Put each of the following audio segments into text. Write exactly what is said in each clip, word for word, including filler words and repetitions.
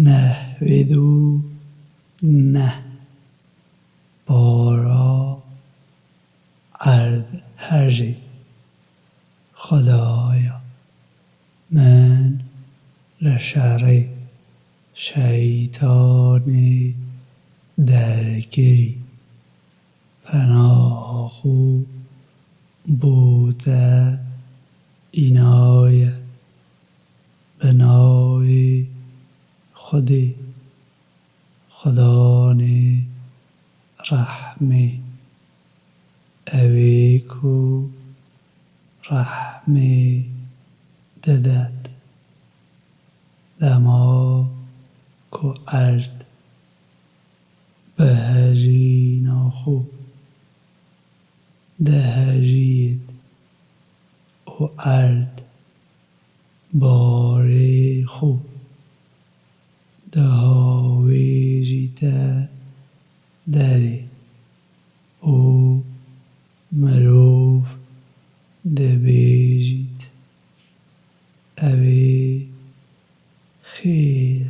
Nehwêd û neh. Bara erd herjê. Xwedaya min li şerê şeytanê derkirî. Penaha xwe bo te înaye. Bi navê Xwedê, Xudanê rehmê, ewê ku rehmê didet. Dema ku erd bi hejîna xwe dihejît û erd barê xwe dihawêjîte derê û mirov dibêjît, ew ê xêr e.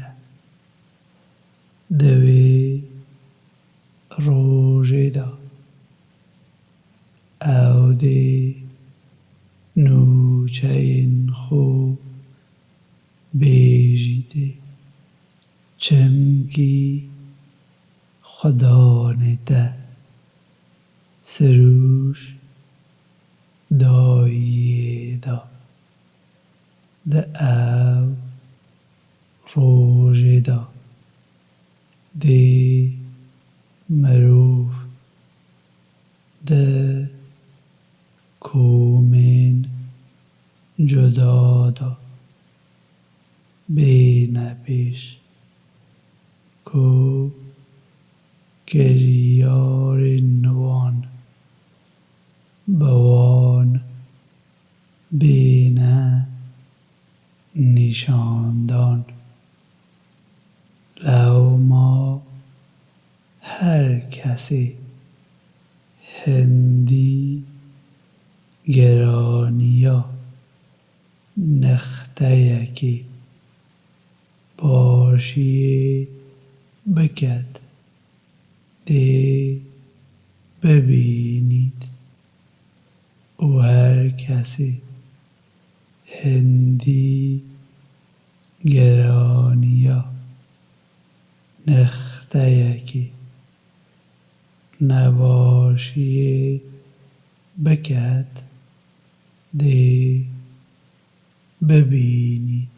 Di wê rojê de ew dê nûçeyên xwe bêjîtê, çimkî Xudanê te sirûş dayê de. Di ew rojê de dê mirov di komên cuda de bêne pêş, ku kiryarên wan bi wan bêne nîşandan. Lewma her kesê hindî giraniya nexteyekê başiyê biket, dê bibînît û her kesê hindî giraniya nexteyekê nebaşiyê biket, dê bibînît